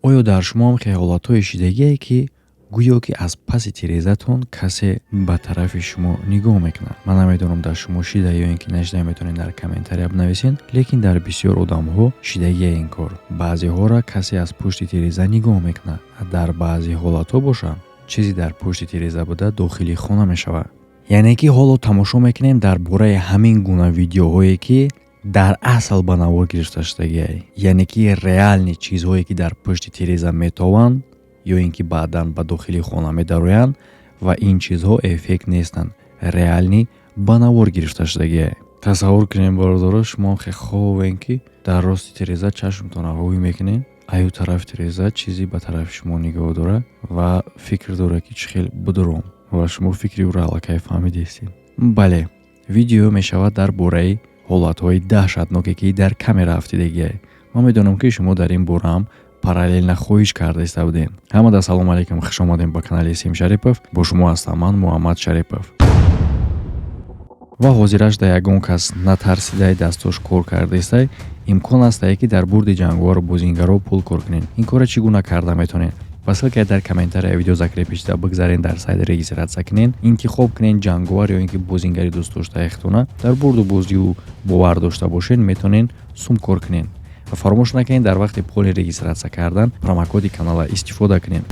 Оё дар шумо ҳам хел ҳолатҳое шидагие, ки гӯё ки аз паси тирезатон касе ба тарафи шумо нигоҳ мекунад? Ман намедонам, дар шумо шида ё ин ки нашида, метавонед дар комментария бинависед, лекин дар бисёр одамҳо шидагия ин кор. Баъзеҳоро касе аз пушти тиреза нигоҳ мекунад, дар баъзе ҳолатҳо боша, чизе дар пушти тиреза буда дохили хона мешавад. Яъне ки ҳоло тамошо мекунем дар бораи ҳамин гуна видеоҳое, ки дар асл ба навор гирифта шудагиай, яъне ки реальный чизҳое, ки дар пушти тиреза метованд ё ин ки баъдан ба дохили хона медароянд, ва ин чизҳо эффект нестанд, реальный ба навор гирифта шудагиай. Тасаввур кунем, бародаро, шумо хе ховен, ки дар рости тиреза чашмтон ҳавоӣ мекунед, аю тарафи тиреза чизе ба тарафи шумо нигоҳ дорад ва фикр дорад, ки чӣ хел будуром, ва шумо фикри ӯро аллакай фаҳмидестед. Бале, видео мешавад дар бораи ҳолатҳои даҳшатноке, ки дар камера афтидагиай. Ман медонам, ки шумо дар ин бора ҳам параллельно хоҳиш карда иста будем. Ҳамада салому алайкум, хуш омадем ба канали Сим Шарипов. Бо шумо ҳастам ман, Муҳаммад Шарипов. Ва ҳозираш да ягон кас натарсидай, дастош кор кардаистай. Имкон астае, ки дар бурди ҷанговару бозингаро пул кор кунед. Ин корро чӣ гуна карда метавонед? Ба ссылка дар комментария видео закрепить шуда бигзарен, дар сайт регистрация кунен, интихоб кунен ҷанговар ё ин ки бозингари дӯстдоштаи худтона. Дар бурду бозию бовар дошта бошед, метавонен сум кор кунен. Ва фаромӯш накунед, дар вақти поли регистрация кардан промокоди канала истифода кунед.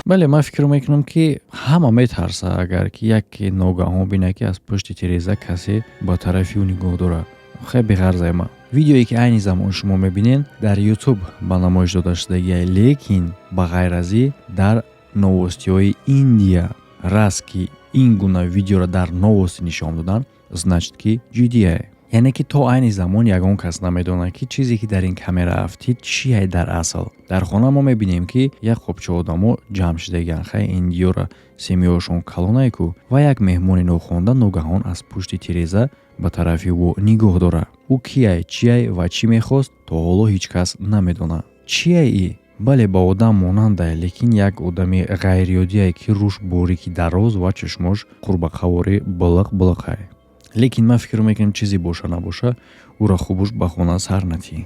Бале, ман фикр мекунам, ки ҳама метарса, агар ки яке ногаҳон бинад, ки аз пушти тиреза касе ба тарафи ӯ нигоҳ дорад. Хеле беғарзае ман. Видеое, ки айни замон шумо мебинед, дар Ютуб ба намоиш дода шудагиай, лекин ба ғайр аз ин дар новостиҳои Индия раст, ки ин гуна видеоро дар новости нишон додан, значит ки ҷиддие. Яъне ки то айни замон ягон кас намедонад, ки чизе, ки дар ин камера афтид, чие дар асл. Дар хона мо мебинем, ки як қопча одамо ҷамъ шудагианд. Хай, индиёра семьяшон калонае ку, ва як меҳмони нохонда ногаҳон аз пушти тиреза ба тарафи ӯ нигоҳ дорад. Ӯ кияй, чияй ва чӣ мехост, то ҳоло ҳеҷ кас намедонад. Чияй и? Бале, ба одам монандай, лекин як одами ғайриоддие, ки рӯш борики дароз ва чашмош қурбақаворӣ билиқ билиқай. Лекин ман фикр мекунам, чизе боша набоша, ӯро хубуш ба хона сар натӣ.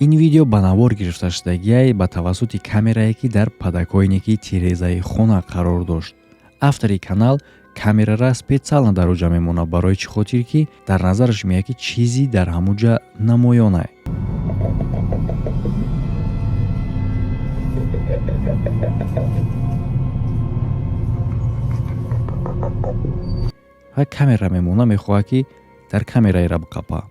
Ин видео ба навор гирифта шудагиай ба тавассути камерае, ки дар подоконники тирезаи хона қарор дошт. Автори канал камерара специально дар оҷа мемонад, барои чӣ хотир ки дар назараш меяд, ки чизе дар ҳамуҷа намоёнай. Ва камера мемона, мехоҳад, ки дар камераеро биқапа.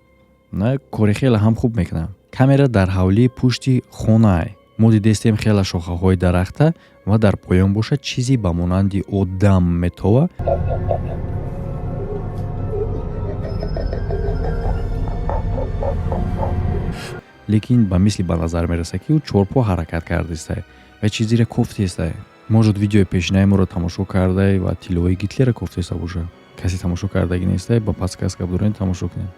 На, кори хеле ҳам хуб мекунад. Камера дар ҳавлии пушти хонаай. Мо дидестем хела шохаҳои дарахта, ва дар поён бошад чизе ба монанди одам метова. Лекин ба мисли ба назар мерасад, ки ӯ чорпо ҳаракат кардистай ва чизеро кофтестай. Может, видеои пешинаи моро тамошо кардай ва тиллои Гитлера кофтеста бошад. Касе тамошо кардагӣ нестай, ба подсказка бидорен, тамошо кунед.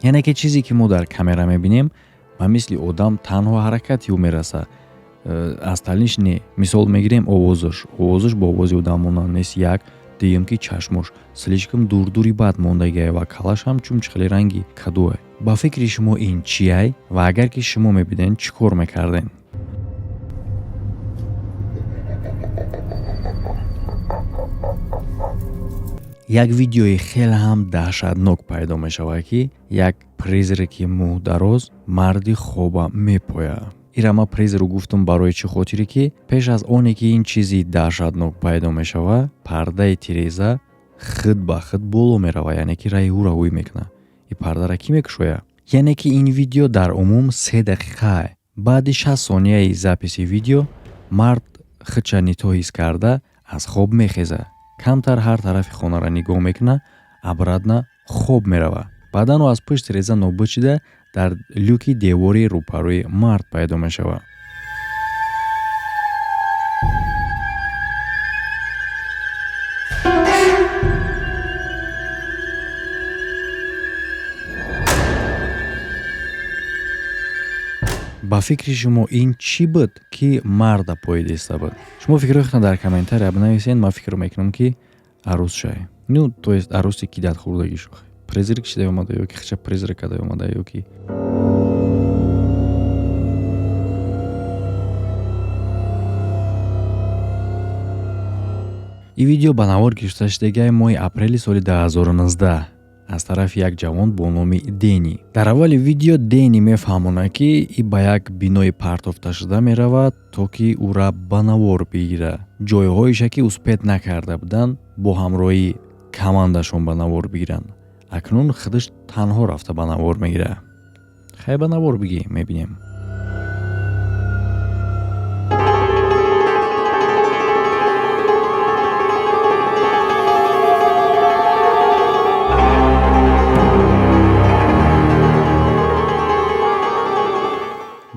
Яъне ки чизе, ки мо дар камера мебинем, ба мисли одам танҳо ҳаракати ӯ мерасад, аз талиш не. Мисол мегирем, овозаш. Овозаш бо овози одам монанд нест, як. Дуюм, ки чашмош слишком дурдури бад мондагиай ва калаш ҳам чумчиқали ранги кадуай. Ба фикри шумо ин чиай ва агар ки шумо мебиден, чӣ кор мекардем? Як видеои хеле ҳам даҳшатнок пайдо мешавад, ки як призраки мӯҳдароз марди хоба мепояд. Ира ман призрак гуфтам барои чӣ хотире ки пеш аз оне ки ин чизи даҳшатнок пайдо мешавад, пардаи тиреза худ ба худ боло меравад, яъне ки раи ӯро ҳуй мекунад. Ин пардара кӣ мекушояд? Яъне ки ин видео дар умум 3 дақиқаа. Баъди 60 сонияи записи видео мард худша нито ҳис карда аз хоб мехезад, камтар ҳар тарафи хонаро нигоҳ мекунад, обратно хоб меравад. Баъдан ӯ аз пушти тиреза нобуд шуда, дар люки девори рӯпарӯи мард пайдо мешавад. Ба фикри шумо ин чӣ буд, ки марда поидиста буд? Шумо фикрҳои худтон дар комментария бинависед. Ман фикр мекунам, ки арӯс шай. Ну, то есть арӯси ки дад хӯрдагиш, призрак шида омада ё ки хича призрак када омада ё ки. Ин видео ба навор гирифта шудагиай моҳи апрели соли 2019 аз тарафи як ҷавон бо номи Дени. Дар аввали видео Дени мефаҳмонад, ки и ба як бинои партофташуда меравад, то ки ӯра ба навор бигирад. Ҷойҳоеша, ки успеть накарда буданд бо ҳамроҳии командашон ба навор бигиранд, акнун худаш танҳо рафта ба навор мегирад. Хай, ба навор бигӣ, мебинем.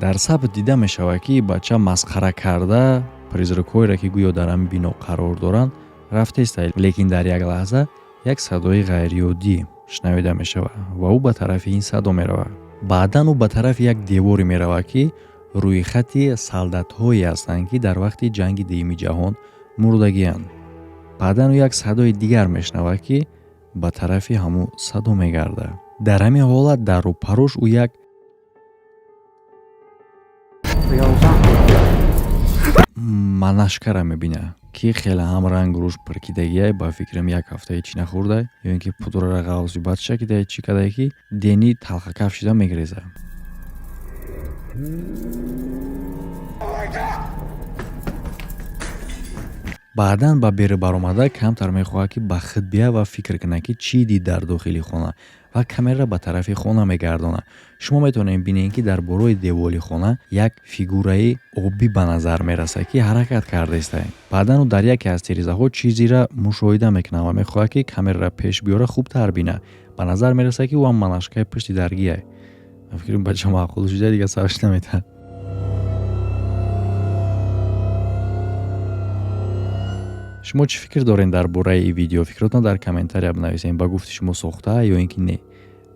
Дар сабт дида мешавад, ки бача масхара карда призракҳоеро, ки гӯё дар ҳамин бино қарор доранд, рафтеста, лекин дар як лаҳза як садои ғайриоддӣ шунавида мешавад ва ӯ ба тарафи ин садо меравад. Баъдан ӯ ба тарафи як деворе меравад, ки рӯйхати солдатҳое ҳастанд, ки дар вақти ҷанги дуюми ҷаҳон мурдагианд. Баъдан ӯ як садои дигар мешунавад, ки ба тарафи ҳамун садо мегардад. Дар ҳамин ҳолат дар рӯпарӯш ӯ як манашкара мебинад, ки хеле ҳам рангу рӯш пиркидагиай. Ба фикрам, як ҳафтаи чӣ нахӯрдай ё ин ки пудрара ғавзи бадша кидай, чӣ кадай, ки Дени талхакаф шида мегрезад. Баъдан ба бери баромада камтар мехоҳад, ки ба худ бия ва фикр кунад, ки чӣ дид дар дохили хона, ва камераро ба тарафи хона мегардонад. Шумо метавонед бинед, ки дар болои деволи хона як фигураи обӣ ба назар мерасад, ки ҳаракат кардаиста. Баъдан ӯ дар яке аз тирезаҳо чизеро мушоҳида мекунад ва мехоҳад, ки камераро пеш биёра, хубтар бинад. Ба назар мерасад, ки ӯ ҳам манашкаи пушти даргиай. Фикрам, бача маъқул шуда, дига сараш наметаҳад. Шумо чӣ фикр доред дар бораи ин видео? Фикротон дар комментария бинависед. Ба гуфти шумо сохта ё ин ки не?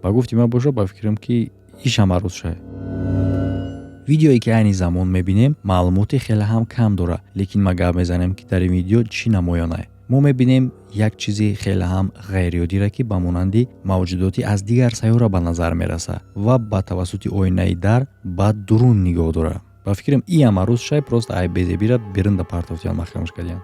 Ба гуфти ман боша, ба фикрам, ки ишам арӯз шай. Видеое, ки айни замон мебинем, маълумоти хеле ҳам кам дорад, лекин ма гап мезанем, ки дар ин видео чӣ намоёнае. Мо мебинем як чизи хеле ҳам ғайриоддиро, ки ба монанди мавҷудоти аз дигар сайёра ба назар мерасад ва ба тавассути оинаи дар ба дурун нигоҳ дорад. Ба фикрам, иам арӯз шай, просто ай безебира берунда партофтиян, маҳкамаш кардиян.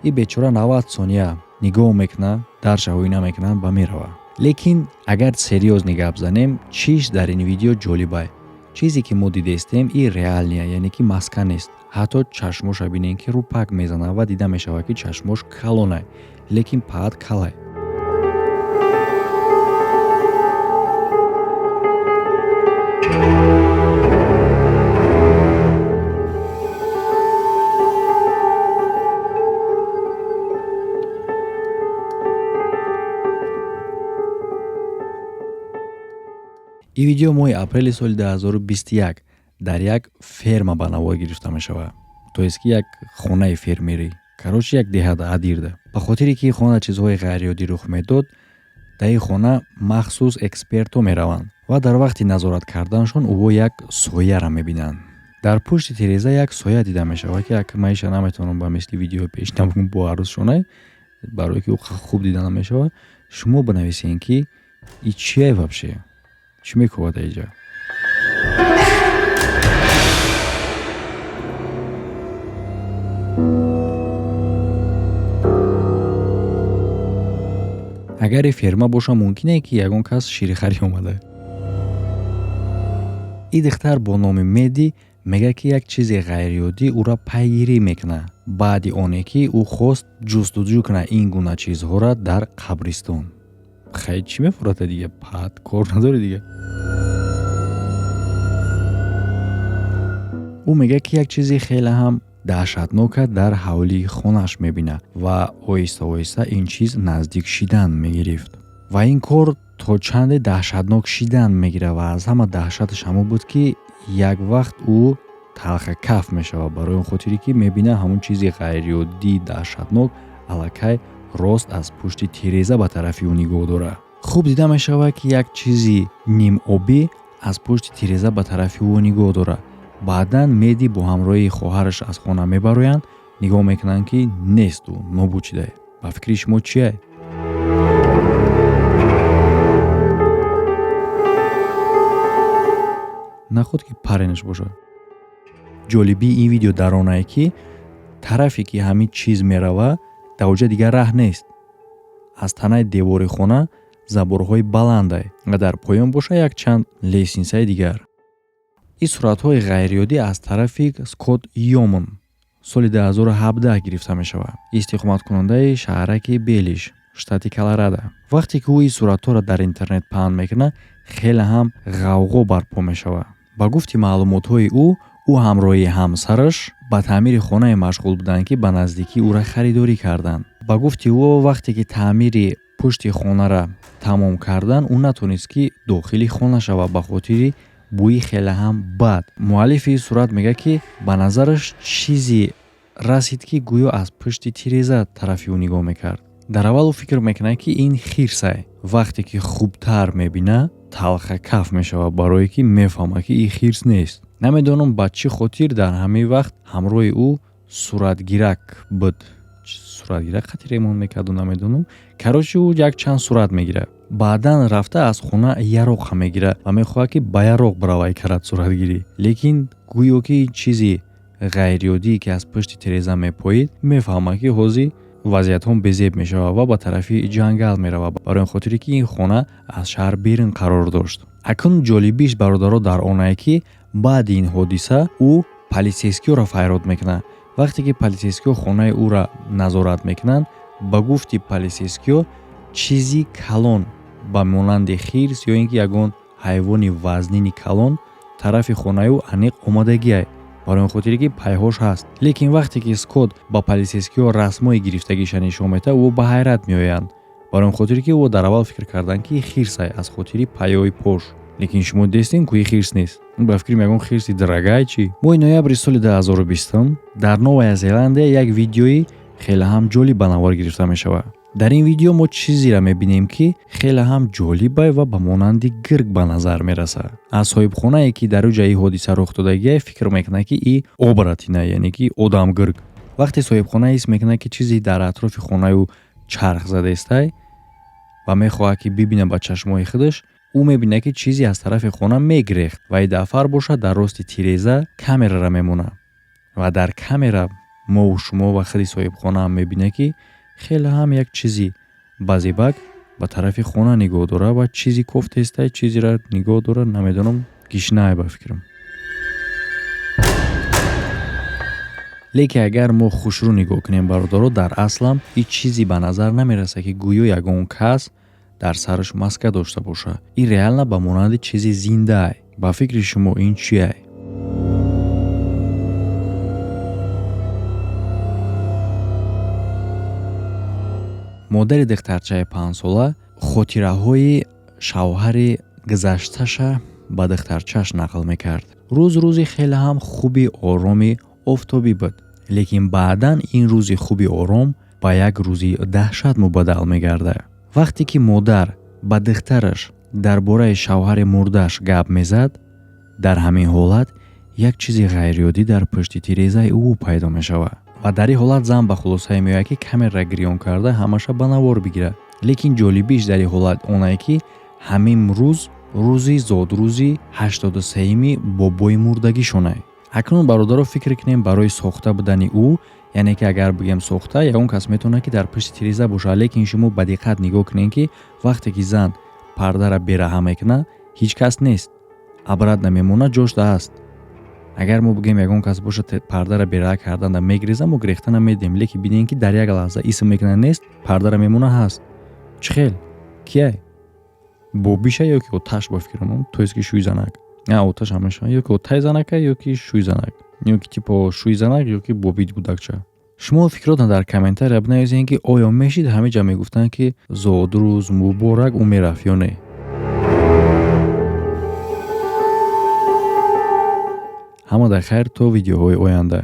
И бечора 90 сония нигоҳ мекунад, дарша ҳоина мекунад ва меравад. Лекин агар серьёзно гап занем, чиш дар ин видео ҷолибай? Чизе, ки мо дидестем, и реальный я, яъне ки маска нест. Ҳатто чашмоша бинем, ки рӯпак мезанад ва дида мешавад, ки чашмош калонай, лекин паат калай. Ин видео моҳи апрели соли 2021 дар як ферма ба навор гирифта мешавад, то есть ки як хонаи фермерӣ, короче, як деҳада адирда. Ба хотире ки хона чизҳои ғайриоддӣ рух медод, дар ин хона махсус экспертҳо мераванд ва дар вақти назорат карданашон ӯҳо як сояра мебинанд. Дар пушти тиреза як соя дида мешавад, ки як маиша наметавонам ба мисли видеои пешина бигӯм, бо арӯсшонай, барое ки ӯ хуб дида намешавад. Шумо бинависед, ки и чие вообще, чӣ мекобад аиҷа? Агаре ферма боша, мумкине, ки ягон кас ширихарӣ омада. И духтар бо номи Меди мегӯяд, ки як чизи ғайриоддӣ ӯра пайгирӣ мекунад, баъди оне ки ӯ хост ҷустуҷӯ кунад ин гуна чизҳоро дар қабристон. Хай, чӣ мефурата дига, пат кор надори дига. Ӯ мегӯяд, ки як чизи хеле ҳам даҳшатнока дар ҳавлии хонааш мебинад ва оҳиста оҳиста ин чиз наздик шидан мегирифт ва ин кор то чанде даҳшатнок шидан мегирад. Ва аз ҳама даҳшаташ ҳамон буд, ки як вақт ӯ талхакаф мешавад, барои он хотире ки мебинад ҳамон чизи ғайриоддии даҳшатнок аллакай Рост аз пушти тиреза ба тарафи ӯ нигоҳ дорад. Хуб дида мешавад, ки як чизи нимобӣ аз пушти тиреза ба тарафи ӯ нигоҳ дорад. Баъдан Меди бо ҳамроҳии хоҳараш аз хона мебароянд, нигоҳ мекунанд, ки нест, ӯ нобуд шидае. Ба фикри шумо чие? Наход ки паренаш бошад. Ҷолибии ин видео дар онае, ки тарафе ки ҳамин чиз мерава, дар оҷа дигар раҳ нест. Аз танаи девори хона заборҳои баландай ва дар поён боша якчанд лестницаи дигар. Ин суратҳои ғайриоддӣ аз тарафи Скотт Йоман соли 2017 гирифта мешавад, истиқоматкунандаи шаҳраки Белиш, штати Колорадо. Вақте ки ӯ ин суратҳоро дар интернет паҳн мекунад, хеле ҳам ғавғо барпо мешавад. Ба гуфти маълумотҳои ӯ, ӯ ҳамроҳи ҳамсараш ба таъмири хонае машғул буданд, ки ба наздикӣ ӯра харидорӣ карданд. Ба гуфти ӯ, вақте ки таъмири пушти хонара тамом кардан, ӯ натонист, ки дохили хона шавад ба хотири бӯи хеле ҳам бад. Муаллифи ин сурат мегӯяд, ки ба назараш чизе расид, ки гӯё аз пушти тиреза тарафи ӯ нигоҳ мекард. Дар аввал ӯ фикр мекунад, ки ин хирсай. Вақте ки хубтар мебинад, талха каф мешавад, барое ки мефаҳмад, ки ин хирс нест. Намедонам, ба чӣ хотир дар ҳамин вақт ҳамроҳи ӯ суратгирак буд. Суратгирак қати ремонт мекарду, намедонам. Короче, ӯ якчанд сурат мегирад. Баъдан рафта аз хона яроққа мегирад ва мехоҳад, ки ба яроқ биравад карад суратгирӣ. Лекин гӯё ки чизи ғайриоддие, ки аз пушти тиреза мепоид, мефаҳмад, ки ҳозир вазъиятҳо безеб мешавад ва ба тарафи ҷангал меравад, барои он хотире ки ин хона аз шаҳр берун қарор дошт. Акнун ҷолибиш, бародаро, дар онае, ки баъди ин ҳодиса ӯ полисейскиёро файрод мекунад. Вақте ки полисейскиҳо хонаи ӯра назорат мекунанд, ба гуфти полисейскиҳо, чизи калон ба монанди хирс ё ин ки ягон ҳайвони вазнини калон тарафи хонаи ӯ аниқ омадагиай, барои он хотире ки пайҳош ҳаст. Лекин вақте ки Скотт ба полисейскиҳо расмҳои гирифтагиша нишон медиҳад, ӯ ба ҳайрат меоянд, барои он хотире ки ӯ дар аввал фикр карданд, ки хирсай аз хотири пайҳои пош. Лекин шумо дестем, ку хирс нест. Ба фикри ягон хирси драгай чӣ. Моҳи ноябри соли 2020 дар Новая Зеландия як видеои хеле ҳам ҷолиб ба навор гирифта мешавад. Дар ин видео мо чизеро мебинем, ки хеле ҳам ҷолибай ва ба монанди гирг ба назар мерасад. Аз соҳибхонае, ки дар ӯ ҷа ин ҳодиса рух додагиай, фикр мекунад, ки и оборотень а, яъне ки одамгирг. Вақте соҳибхона ҳис мекунад, ки чизе дар атрофи хонаи ӯ чарх задаистай, ва мехоҳад, ки бибинад ба чашмои худаш, ӯ мебинад, ки чизе аз тарафи хона мегирехт ва ин дафъар бошад дар рости тиреза камераро мемонад. Ва дар камера мову шумо ва худи соҳибхонаам мебинад, ки хеле ҳам як чизи базебак ба тарафи хона нигоҳ дорад ва чизи кофтестай, чизеро нигоҳ дорад, намедонам, гишнае ба фикрам. Лекин агар мо хушрӯ нигоҳ кунем, бародаро, дар аслам ҳеҷ чизе ба назар намерасад, ки гӯё ягон кас дар сараш маска дошта бошад. Ин реально ба монанди чизи зиндаай. Ба фикри шумо ин чиай? Модари духтарчаи панҷсола хотираҳои шавҳари гузашташа ба духтарчааш нақл мекард. Рӯз рӯзи хеле ҳам хуби ороми офтобӣ буд, лекин баъдан ин рӯзи хуби ором ба як рӯзи даҳшат мубаддал мегардад. Вақте ки модар ба духтараш дар бораи шавҳари мурдааш гап мезад, дар ҳамин ҳолат як чизи ғайриоддӣ дар пушти тирезаи ӯ пайдо мешавад. Ва дар ин ҳолат зан ба хулосае меояд, ки камераро гирён карда ҳамаша ба навор бигирад. Лекин ҷолибиш дар ин ҳолат онае, ки ҳамин рӯз рӯзи зодрӯзи 83-юми бобои мурдагишонай. Акнун, бародаро, фикр кунем, барои сохта будани ӯ, яъне ки агар бигем сохта, ягон кас метавонад, ки дар пушти тиреза бошад. Лекин шумо ба диққат нигоҳ кунед, ки вақте ки зан пардара бераҳа мекунад, ҳеҷ кас нест, обратно мемонад, ҷошда ҳаст. Агар мо бигем ягон кас бошад, пардара бераҳа карданда мегиреза, мо гирехта намедиҳем. Лекин бинем, ки дар як лаҳза исм мекунад, нест, пардара мемона, ҳаст. Чӣ хел? Кияй? Бобиша ё ки оташ, ба фикрам, то есть ки шӯи занак. А оташ ҳамеша ё ки отаи занака, ё ки шӯи занак, ё ки типа шӯи занак, ё ки бобид гудакча. Шумо фикротон дар комментария бинависед, ки оё мешид ҳамин ҷа мегуфтанд, ки зодрӯз муборак, ӯ мерафт ё не. Ҳама дар хайр, то видеоҳои оянда.